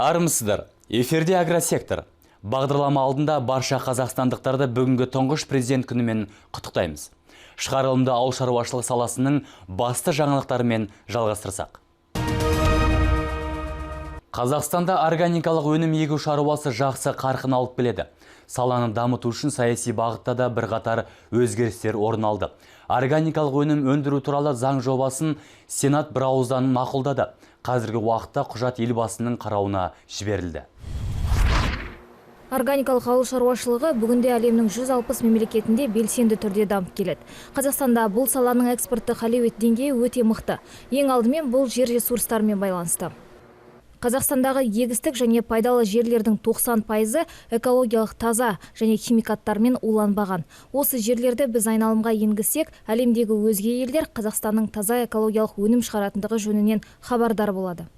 Армысыздар! Эфирде «Агросектор». Бағдарлама алдында барша қазақстандықтарды бүгінгі Тұңғыш Президент күнімен құттықтаймыз. Шығарылымды ауыл шаруашылық саласының басты жаңалықтарымен жалғастырсақ. Қазақстанда органикалық өнім егу шаруасы жақсы қарқын алып келеді. Саланы дамыту үшін саяси бағытта да бірқатар өзгерістер орын алды. Органикалық өнім өндіру туралы заң жобасын Сенат бірауыздан мақұлдады. Қазіргі уақытта құжат Елбасының қарауына жіберілді. Органикалық ауыл шаруашылығы бүгінде әлемнің 160 мемлекетінде белсенді түрде дамып келеді. Қазақстанда бұл саланың экспорттық әлеует деңгейі өте мықты. Ең алдымен бұл жер ресурстарымен байланысты. Қазақстандағы егістік және пайдалы жерлердің 90%-ы экологиялық таза және химикаттармен уланбаған. Осы жерлерді біз айналымға енгізсек, әлемдегі өзге елдер Қазақстанның таза экологиялық өнім шығаратындығы жөнінен хабардар болады.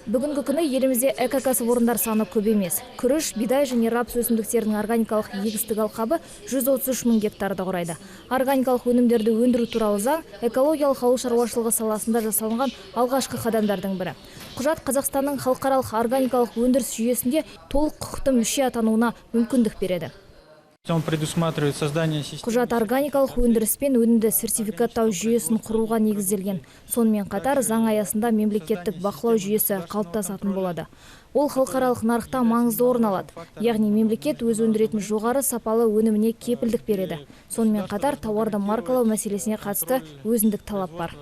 Бүгінгі күні елімізде экокәсіпорындар саны көп емес. Күріш, бидай және рапс өсімдіктерінің органикалық егістік алқабы 133 мың гектарды құрайды. Органикалық өнімдерді өндіру туралы заң экологиялық ауыл шаруашылығы саласында жасалынған алғашқы қадамдардың бірі. Құжат Қазақстанның халықаралық органикалық өндіріс жүйесінде толық құқықты мүше атануына мүмкіндік береді. Он предусматривает создание системы. Құжат органикалық өндіріс пен өнімді сертификаттау жүйесін құруға негізделген. Сонымен қатар заң аясында мемлекеттік бақылау жүйесі қалыптасатын болады. Ол халықаралық нарықта маңызды орын алады. Яғни мемлекет өз өндіретін жоғары сапалы өніміне кепілдік береді. Сонымен қатар тауарды маркалау мәселесіне қатысты өзіндік талап бар.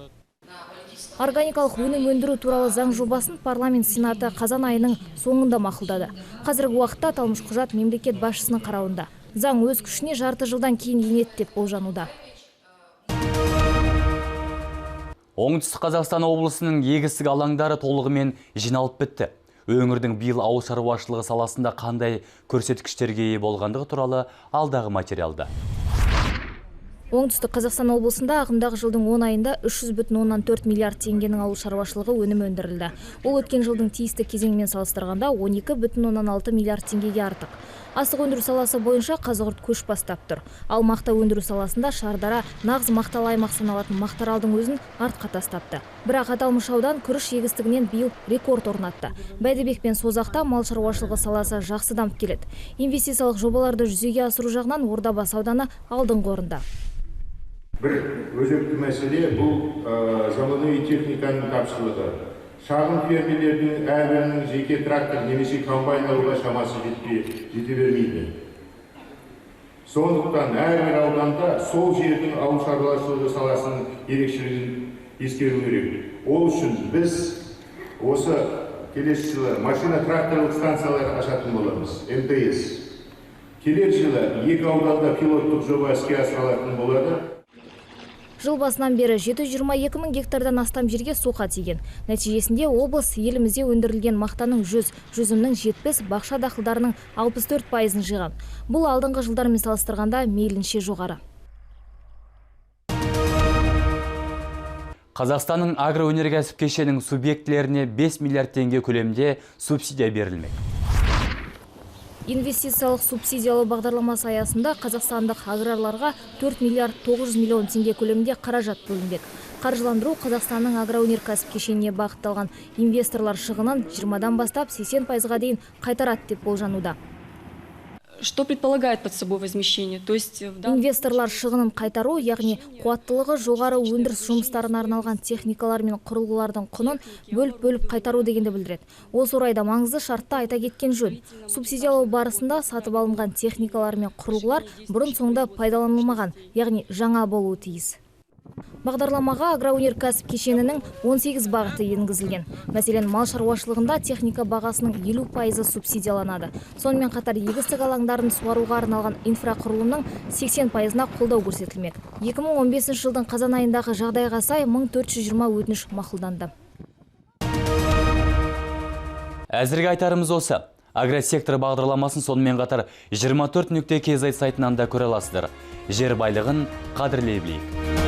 Органикалық өнім өндіру туралы заң жобасын парламент Сенаты қазан айының соңында мақұлдады. Қазіргі уақытта аталмыш құжат мемлекет басшысының қарауында. Заң өз күшіне жарты жылдан кейін енеді деп болжануда. Оңтүстік Қазақстан облысының егістік алаңдары толығымен жиналып бітті. Өңірдің биыл ауыл шаруашылығы саласында қандай көрсеткіштерге ие болғандығы туралы алдағы материалда. Оңтүстік Қазақстан облысында ағымдағы жылдың 10 айында 300,4 миллиард теңгенің ауыл шаруашылығы өнімі өндірілді. Ол өткен жылдың тиісті кезеңімен салыстырғанда 12,6 миллиард теңгеге артық. Астық өндіру саласы бойынша Қазығұрт көш бастап тұр. Ал мақта өндіру саласында Шардара нағыз мақталы аймақ саналатын Мақтаралдың өзін артқа тастапты. Бірақ аталмыш аудан күріш егістігінен биыл рекорд орнатты. Бәйдібек пен Созақта мал шаруашылығы саласы жақсы дамып келеді. Инвестициялық жобаларды жүзеге асыру жағынан Ордабасы ауданы алдыңғы орында. Бір өзекті мәселе бұл заманауи техниканың тапшылығы. Шағын фермерлердің әрбірінің жеке трактор немесе комбайн алуға шамасы жете бермейді. Сондықтан әрбір ауданда сол жердің ауыл шаруашылығы саласының ерекшелігін ескеру керек. Ол үшін біз осы келесі жылы машина тракторлық станциялар ашатын боламыз, МТС. Келер жылы екі ауданда пилоттық жоба іске асырылатын болады. Жыл басынан бері 722 мың гектардан астам жерге соқа тиген. Нәтижесінде облыс елімізде өндірілген мақтаның 100, жүзімнің 70, бақша дақылдарының 64%-ын жиған. Бұл алдыңғы жылдармен салыстырғанда мейлінше жоғары. Қазақстанның агроөнеркәсіп кешенінің субъектілеріне 5 миллиард теңге көлемінде субсидия берілмек. Инвестициялық субсидиялау бағдарламасы аясында қазақстандық аграрларға 4 миллиард 900 миллион теңге көлемінде қаражат бөлінбек. Қаржыландыру Қазақстанның агроөнеркәсіп кешеніне бағытталған инвесторлар шығынын 20-дан бастап 80%-ға дейін қайтарады деп болжануда. Что предполагает под собой возмещение? То есть в данном Инвесторлар шығынын қайтару, яғни қуаттылығы жоғары өндіріс жұмыстарына арналған техникалар мен құрылғылардың құнын бөліп-бөліп қайтару дегенді білдіреді. Осы орайда маңызды шартты айта кеткен жөн. Субсидиялау барысында сатып алынған техникалар мен құрылғылар бұрын соңды пайдаланылмаған, яғни жаңа болуы тиіс. Бағдарламаға агроөнеркәсіп кешенінің 18 бағыты енгізілген. Мәселен, мал шаруашылығында техника бағасының 50%-ы субсидияланады. Сонымен қатар егістік алаңдарын суаруға арналған инфрақұрылымның 80%-ына қолдау көрсетілмек. 2015 жылдың қазан айындағы жағдайға сай 1420 өтініш мақұлданды. Әзірге айтарымыз осы. Агросектор бағдарламасын сонымен қатар 24.kz сайтынан да көре аласыздар. Жер байлығын қадірлей білейік.